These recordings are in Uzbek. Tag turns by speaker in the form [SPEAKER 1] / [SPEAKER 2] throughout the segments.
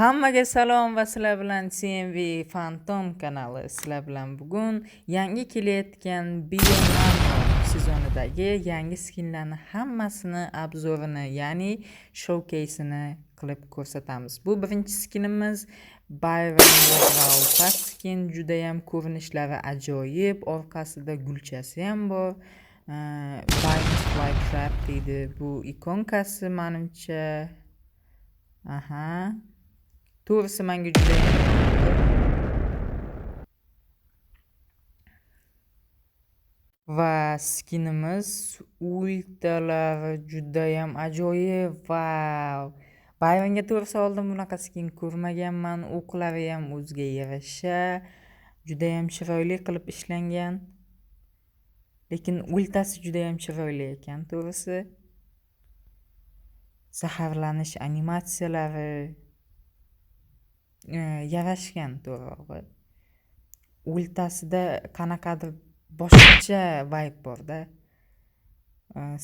[SPEAKER 1] Hammaga salom va sizlar bilan CMV Phantom kanali. Sizlar bilan bugun yangi kelayotgan Bionano sezonidagi yangi skinlarni hammasini obzorini, ya'ni showcase'ini qilib ko'rsatamiz. Bu birinchi skinimiz Byron Brawl Pass skin, juda ham ko'rinishlari ajoyib, orqasida gulchasi ham bor. Venus Flytrap deydi. Bu ikonkasi menimcha. Aha. To'g'risi menga juda ham yoqdi. Va skinimiz ultalari juda ham ajoyib. Vau! Bayronga to'g'risi oldin bunaqa skin ko'rmaganman. O'qlari ham o'ziga yarasha, juda ham chiroyli qilib ishlangan. Lekin ultasi juda ham chiroyli ekan, to'g'risi. Zaharlanish animatsiyalari yarashgan to'g'rirog'i. Ultasida qanaqadir boshqacha vibe bor-da.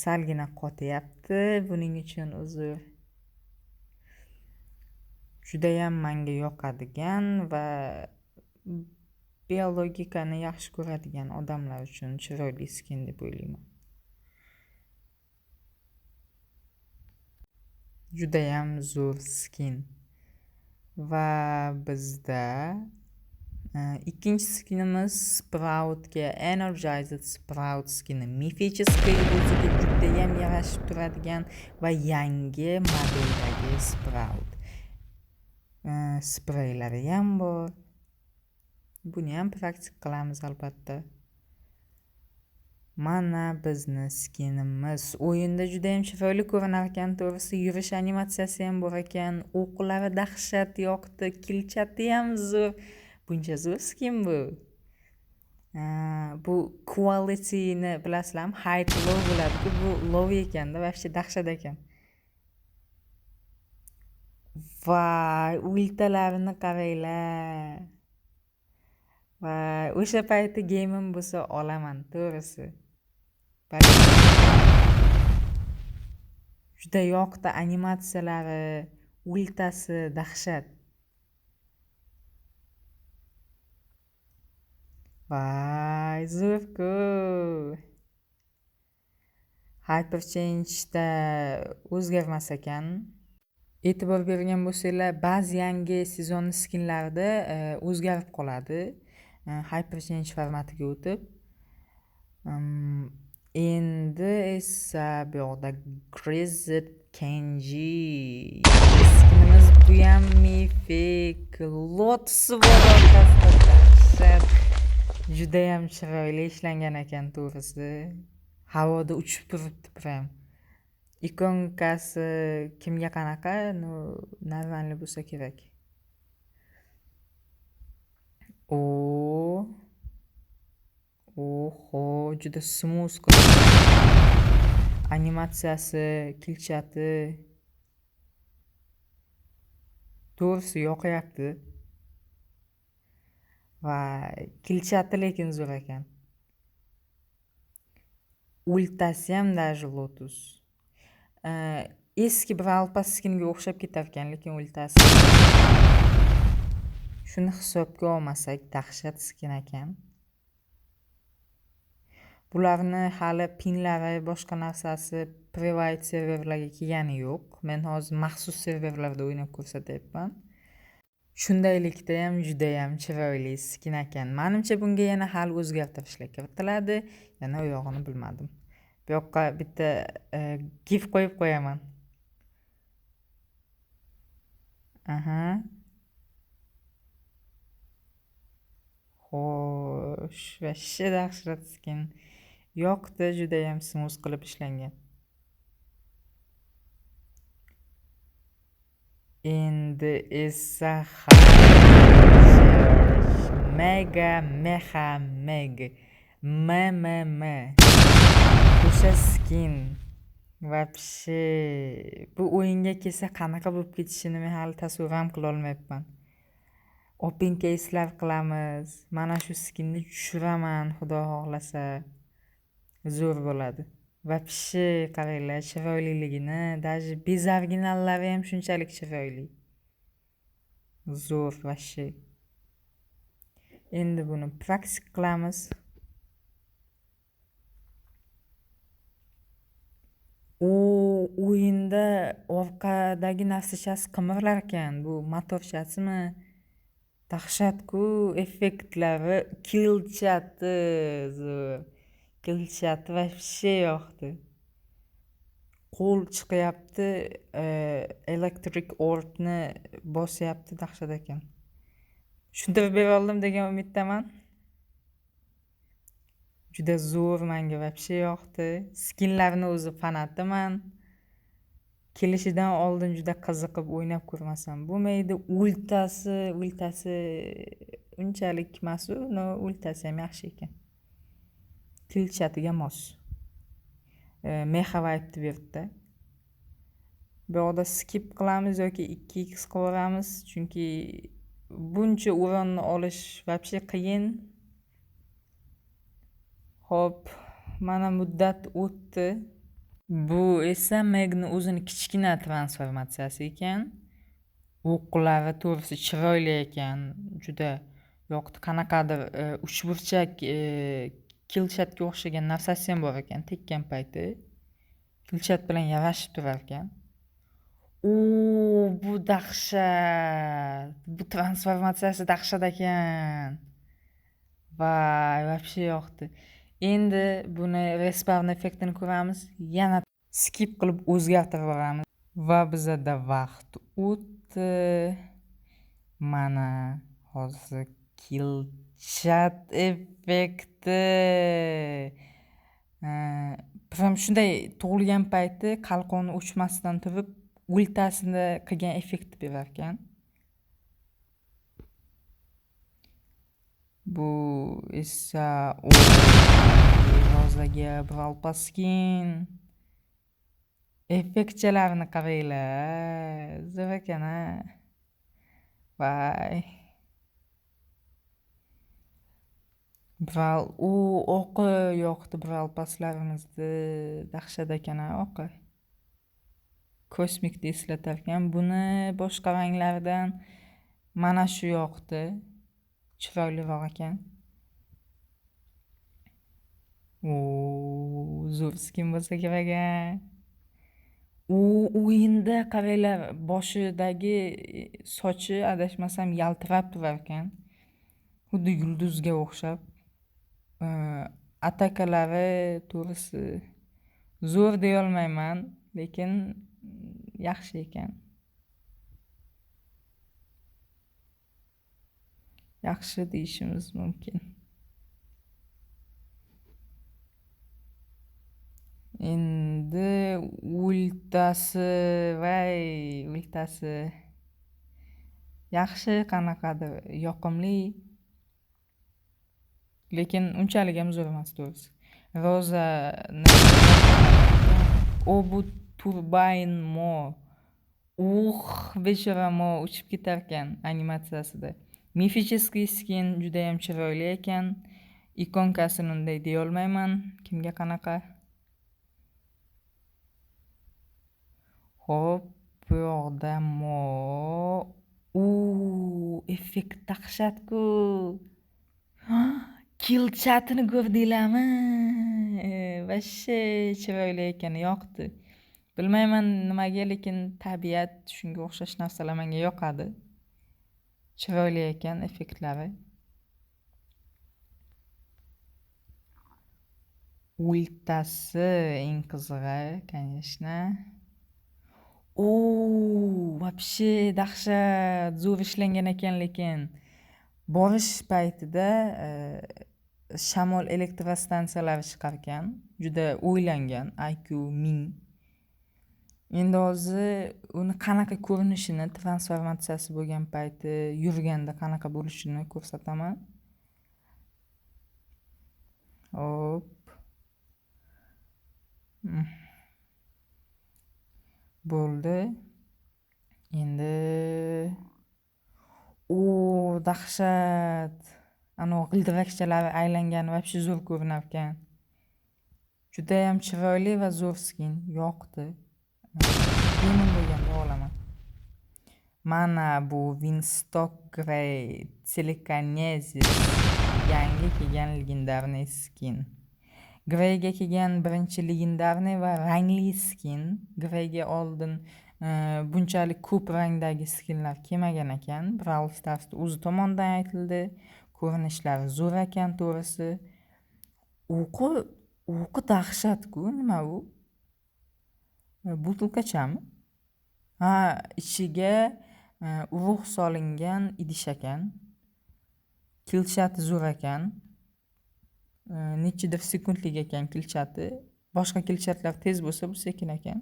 [SPEAKER 1] Salgina qotyapti, buning uchun uzr. Judayam menga yoqadigan va biologikani yaxshi ko'radigan odamlar uchun chiroyli skin deb o'ylayman. Judayam zo'r skin. Va bizda ikkinchi skinimiz Sproutga Energized Sprout skini. Mifический, o'ziga judayam yarashib turadigan va yangi modeldagi Sprout. Spreylari ham bor. Buni ham praktik qilamiz albatta. Mana bizni skinimiz. O'yinda juda ham chiroyli ko'rinar ekan, to'g'risi yurish animatsiyasi ham bor ekan, o'qlari dahshat yoqdi, kilchati ham zo'r. Buncha zo'r skin bu. Bu qualityni bilasizlarmi? High low bo'ladi-ku, bu low ekanda, вообще dahshat ekan. Voy, ultalarini qaranglar. Voy, o'sha payti game'im bo'lsa olaman, to'g'risi. Juda yoqdi animatsiyalari, ultasi dahshat. Voy, zo'r-ku. Hyperchange'da o'zgarmas ekan. E'tibor bergan bo'lsanglar, ba'zi yangi sezon skinlarida o'zgarib qoladi. Hyperchange formatiga o'tib. Endi esa bu yoqda Grizzed Kenji skinimiz, bu ham mifik, lotusi bor orqasida, dahshat. Judayam chiroyli ishlangan ekan, to'g'risi. Havoda uchib turibdi prям. Ikonkasi kimga qanaqa, ну, нормальный bo'lsa kerak. O! Oho, juda smooth qilib animatsiyasi, kilchati. To'g'risi yoqyapti. Voy, kilchati lekin zo'r ekan. Ultasi ham даже lotus. Eski Brawl Pass skiniga o'xshab ketar ekan, lekin ultasi. Shuni hisobga olmasak, dahshat skin ekan. Bularni hali pinlari, boshqa narsasi private serverlarga kelgani yo'q. Men hozir maxsus serverlarda o'ynab ko'rsatyapman. Shundaylikda ham juda ham chiroyli skin ekan. Menimcha bunga yana hali o'zgartirishlar kiritiladi. Yana u yog'ini bilmadim. Bu yoqqa bitta gif qo'yib qo'yaman. Aha. Xo'sh, вообще dahshat skin. Yoqdi, juda ham smooth qilib ishlangan. Endi esa Mega Meha Meg MMM o'sha skin вообще bu o'yinga kelsa qanaqa bo'lib ketishini men hali tasavvur ham qila olmayapman. Open case'lar qilamiz. Mana shu skinni tushiraman, xudo xohlasa. Zo'r bo'ladi. Вообще qaranglar chiroyliligini, даже bez originallari ham shunchalik chiroyli. Zo'r вообще. Endi buni praktik qilamiz. U o'yinda orqadagi narsachasi qimirlar ekan. Bu motorchasimi? Dahshat-ku effektlari, kilchati zo'r. Kilchati вообще yoqdi. Qo'l chiqyapti, electric orbni bosyapti, dahshat ekan. Tushuntirib bera oldim degan umiddaman. Juda zo'r, menga вообще yoqdi. Skinlarni o'zi fanatiman. Kelishidan oldin juda qiziqib o'ynab ko'rmasam bo'lmaydi. Ultasi unchalik emas-u, no ultasi ham yaxshi ekan. Kilchatiga mos. Meha vibe'ni berdi. Bu yoqda skip qilamiz yoki 2x qilib yuboramiz, chunki buncha uronni olish вообще qiyin. Xo'p, mana muddat o'tdi. Bu esa Megni o'zini kichkina transformatsiyasi ekan. O'qlari to'g'risi chiroyli ekan, juda yoqdi. Qanaqadir uchburchak kilchatga o'xshagan narsasi ham bor ekan tekkan payti. Kilchat bilan yarashib turar ekan. O, bu dahshat. Bu transformatsiyasi dahshat ekan. Voy, вообще yoqdi. Endi buni respawn effektini ko'ramiz. Yana skip qilib o'zgartirib yuboramiz. Va bizada vaqt o'tdi. Mana hozir kilchat effekti. Prям shunday tug'ilgan payti qalqoni o'chmasdan turib ultasini qilgan effektni berar ekan. Bu esa Rozaga Brawl Pass skin. Effektchalarini qaranglar. Zo'r ekan a. Voy. Brawl u o'qi yoqdi Brawl Passlarimizni. Dahshat ekan a o'qi. Kosmikni eslatar ekan. Buni boshqa ranglardan mana shu yoqdi. Chiroyliroq ekan. O, zo'r skin bo'lsa kerak a. U o'yinda qaranglar, boshidagi sochi adashmasam yaltirab turar ekan. Xuddi yulduzga o'xshab. Atakalari to'g'risi zo'r deya olmayman, lekin yaxshi ekan. Yaxshi deyishimiz mumkin. Endi ultasi, voy, ultasi yaxshi, qanaqadir yoqimli, lekin unchalik ham zo'r emas to'g'risi. Roza o bu Turbine Mo. Bechora Mo uchib ketar ekan animatsiyasida. Mifический skin juda ham chiroyli ekan. Ikonkasini unday deya olmayman, kimga qanaqa. Xo'p, bu yoqda Mo. U effekt dahshat-ku. Kilchatini ko'rdinglarmi? Вообще chiroyli ekan, yoqdi. Bilmayman nimaga, lekin tabiat shunga o'xshash narsalar menga yoqadi. Chiroyli ekan effektlari. Ultasi eng qizig'i, конечно. O, вообще dahshat, zo'r ishlangan ekan, lekin borish paytida shamol elektrostansiyalari chiqar ekan. Juda o'ylangan, IQ 1000. Endi hozir uni qanaqa ko'rinishini, transformatsiyasi bo'lgan payti yurganda qanaqa bo'lishini ko'rsataman. Hop. Bo'ldi. Endi o dahshat. Ana g'ildirakchalari aylangani вообще zo'r ko'rinar ekan. Juda ham chiroyli va zo'r skin, yoqdi. Demon bo'lganda olaman. Mana bu Winstock Grey Telekinesis yangi kelgan legendarniy skin. Greyga kelgan birinchi legendarniy va rangli skin. Greyga oldin bunchalik ko'p rangdagi skinlar kelmagan ekan. Brawl Stars'ni o'zi tomonidan aytildi. Ko'rinishlari zo'r ekan to'g'risi. O'qi dahshat-ku, nima u? Butilkachami? Ha, ichiga urug' solingan idish ekan. Kilchati zo'r ekan. Nechidir sekundlik ekan kilchati. Boshqa kilchatlar tez bo'lsa, bu sekin ekan.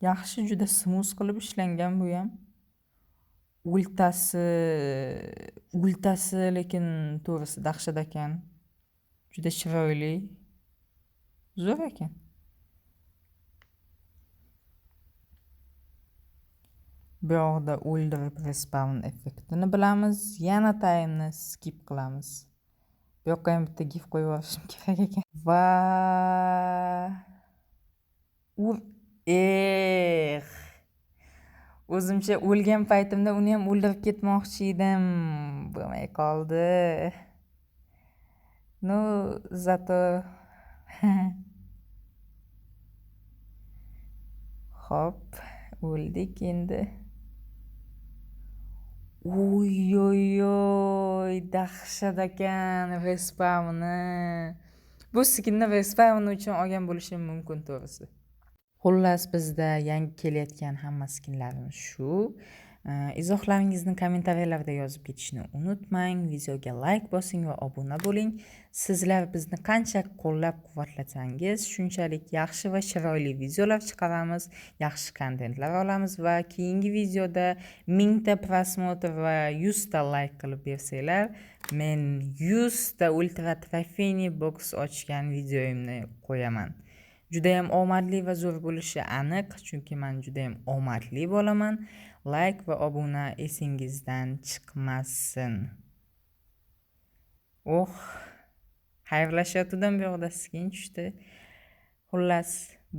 [SPEAKER 1] Yaxshi, juda smooth qilib ishlangan bu ham. Ultasi lekin to'g'risi dahshat ekan. Juda chiroyli. Zo'r ekan. Bu yoqda o'ldirib respawn effektini bilamiz. Yana time'ni skip qilamiz. Bu yoqqa ham bitta gif qo'yib yuborishim kerak ekan. Va o'zimcha o'lgan paytimda uni ham o'ldirib ketmoqchi edim. Bo'lmay qoldi. Ну, зато Xo'p, o'ldik endi. Uy oy oy, dahshat ekan respawni. Bu skinni respawn uchun olgan bo'lishim mumkin to'g'risi. Xullas, bizda yangi kelayotgan hamma skinlarimiz shu. Izohlaringizni kommentariyalarda yozib ketishni unutmang. Videoga like bosing va obuna bo'ling. Sizlar bizni qancha qo'llab-quvvatlasangiz, shunchalik yaxshi va chiroyli videolar chiqaramiz, yaxshi kontentlar olamiz va keyingi videoda 1000 ta prosmotr va 100 ta like qilib bersanglar, men 100 ta ultra trofeyni box ochgan videoimni qo'yaman. Juda ham omadli va zo'r bo'lishi aniq, chunki men juda ham omadli bo'laman. Like va obuna esingizdan chiqmasin. Oh, xayrlashayotgandim, bu yoqda skin tushdi. Xullas,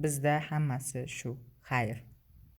[SPEAKER 1] bizda hammasi shu. Xayr.